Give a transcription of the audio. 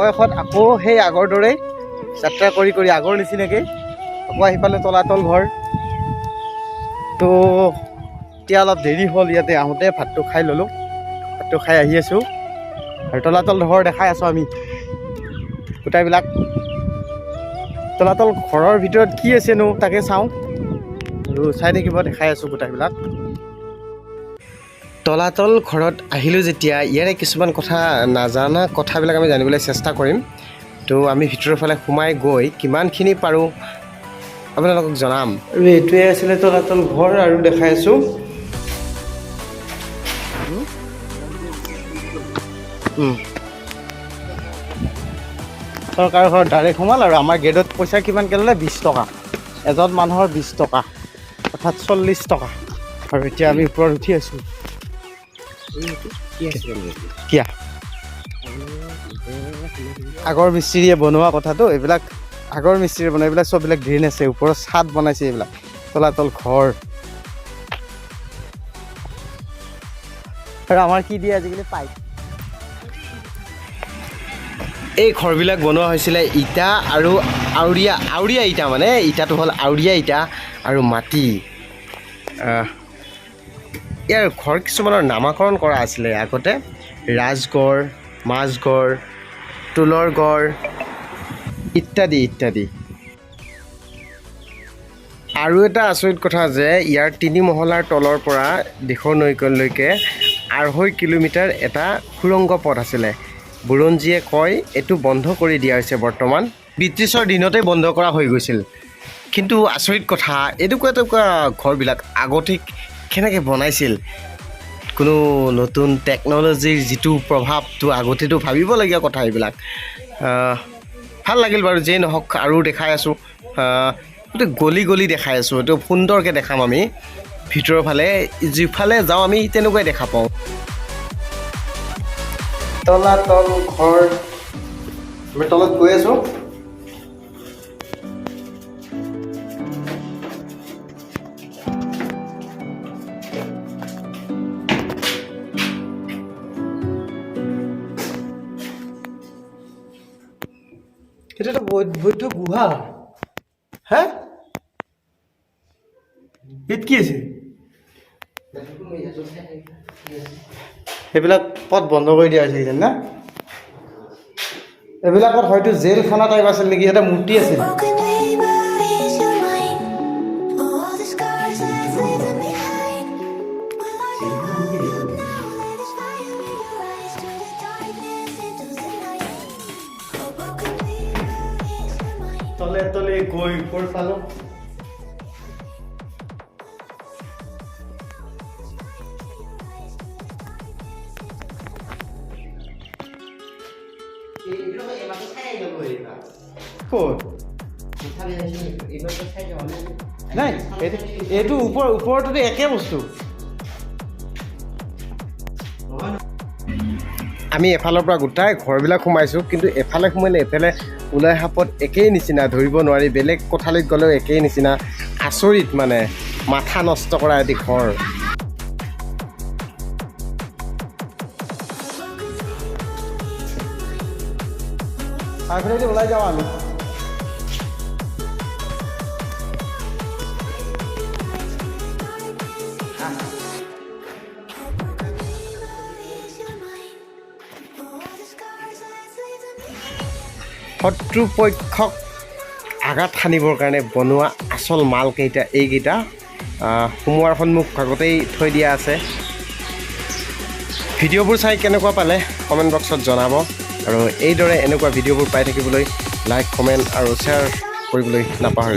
অৱশেষত আকৌ সেই আগৰ দৰেই যাত্ৰা কৰি কৰি আগৰ নিচিনাকৈ আকৌ আহি পালোঁ তলাতল ঘৰ। তো এতিয়া অলপ দেৰি হ'ল ইয়াতে আহোঁতে, ভাতটো খাই ল'লোঁ, ভাতটো খাই আহি আছোঁ আৰু তলাতল ঘৰ দেখাই আছোঁ আমি গোটেইবিলাক। তলাতল ঘৰৰ ভিতৰত কি আছেনো তাকে চাওঁ আৰু চাই থাকিব, দেখাই আছোঁ গোটেইবিলাক। তলাতল ঘৰত আহিলোঁ যেতিয়া ইয়াৰে কিছুমান কথা নাজানা কথাবিলাক আমি জানিবলৈ চেষ্টা কৰিম। তো আমি ভিতৰৰ ফালে সোমাই গৈ কিমানখিনি পাৰোঁ আপোনালোকক জনাম। আৰু এইটোৱে আছিলে তলাতল ঘৰ আৰু দেখাই আছোঁ। চৰকাৰৰ ঘৰত ডাইৰেক্ট সোমাল আৰু আমাৰ গেটত পইচা কিমানকৈ ল'লে, 20 টকা, এজন মানুহৰ 20 টকা, অৰ্থাৎ 40 টকা। আৰু এতিয়া আমি ওপৰত উঠি আছোঁ। কিয়া আগৰ মিস্ত্ৰীয়ে বনোৱা কথাটো, এইবিলাক আগৰ মিস্ত্ৰীয়ে বনোৱা, এইবিলাক চববিলাক গ্ৰীণ আছে, ওপৰত চাট বনাইছে, এইবিলাক তলাতল ঘৰ। আৰু আমাৰ কি দিয়ে আজিকালি পাইপ। এই ঘৰবিলাক বনোৱা হৈছিলে ইটা আৰু আউৰীয়া, আউৰীয়া ইটা, মানে ইটাটো হ'ল আউৰীয়া ইটা আৰু মাটি। ইয়াৰ ঘৰ কিছুমানৰ নামাকৰণ কৰা আছিলে আগতে, ৰাজগড়, মাজগড়, টোলৰ গড় ইত্যাদি ইত্যাদি। আৰু এটা আচৰিত কথা যে ইয়াৰ 3 মহলাৰ তলৰ পৰা দিখৌ নৈলৈকে 2.5 কিলোমিটাৰ এটা সুৰংগ পথ আছিলে। বুৰঞ্জীয়ে কয় এইটো বন্ধ কৰি দিয়া হৈছে বৰ্তমান, ব্ৰিটিছৰ দিনতেই বন্ধ কৰা হৈ গৈছিল। কিন্তু আচৰিত কথা, এনেকুৱা এনেকুৱা ঘৰবিলাক আগতে কেনেকৈ বনাইছিল, কোনো নতুন টেকন'লজিৰ যিটো প্ৰভাৱটো আগতেতো ভাবিবলগীয়া কথা এইবিলাক। ভাল লাগিল বাৰু, যিয়েই নহওক। আৰু দেখাই আছোঁ, গোটেই গলি গলি দেখাই আছোঁ, এইটো সুন্দৰকৈ দেখাম আমি। ভিতৰৰ ফালে যিফালে যাওঁ আমি তেনেকুৱাই দেখা পাওঁ। তলাতল ঘৰ, আমি তলত গৈ আছোঁ। এইটো এটা বৌদ্ধ গুহা। হে, ইয়াত কি আছে? সেইবিলাক পথ বন্ধ কৰি দিয়া হৈছে কিজানি না? এইবিলাকত হয়তো জেলখানা টাইপ আছিল নেকি, এটা মূৰ্তি আছিল। Broken dreamer is your mind. All the scars, let's leave them behind. Well, are you now? Let us fire in your eyes to the darkness into the night. Oh, broken dreamer is your mind. তলে তলে গৈ ওপৰ পালোঁ। ক'ত? নাই, এইটো ওপৰটোতো একে বস্তু। আমি এফালৰ পৰা গোটাই ঘৰবিলাক সোমাইছোঁ, কিন্তু এফালে সোমালে এফালে ওলাই অহা পথ একেই নিচিনা, ধৰিব নোৱাৰি। বেলেগ কোঠালিত গ'লেও একেই নিচিনা, আচৰিত মানে মাথা নষ্ট কৰা এটি ঘৰ। ওলাই যাওঁ আমি। শত্ৰুপক্ষক আঘাত সানিবৰ কাৰণে বনোৱা আচল মালকেইটা এইকেইটা সোমোৱাৰ সন্মুখ ভাগতেই থৈ দিয়া আছে। ভিডিঅ'বোৰ চাই কেনেকুৱা পালে কমেণ্ট বক্সত জনাব, আৰু এইদৰে এনেকুৱা ভিডিঅ'বোৰ পাই থাকিবলৈ লাইক, কমেণ্ট আৰু শ্বেয়াৰ কৰিবলৈ নাপাহৰিব।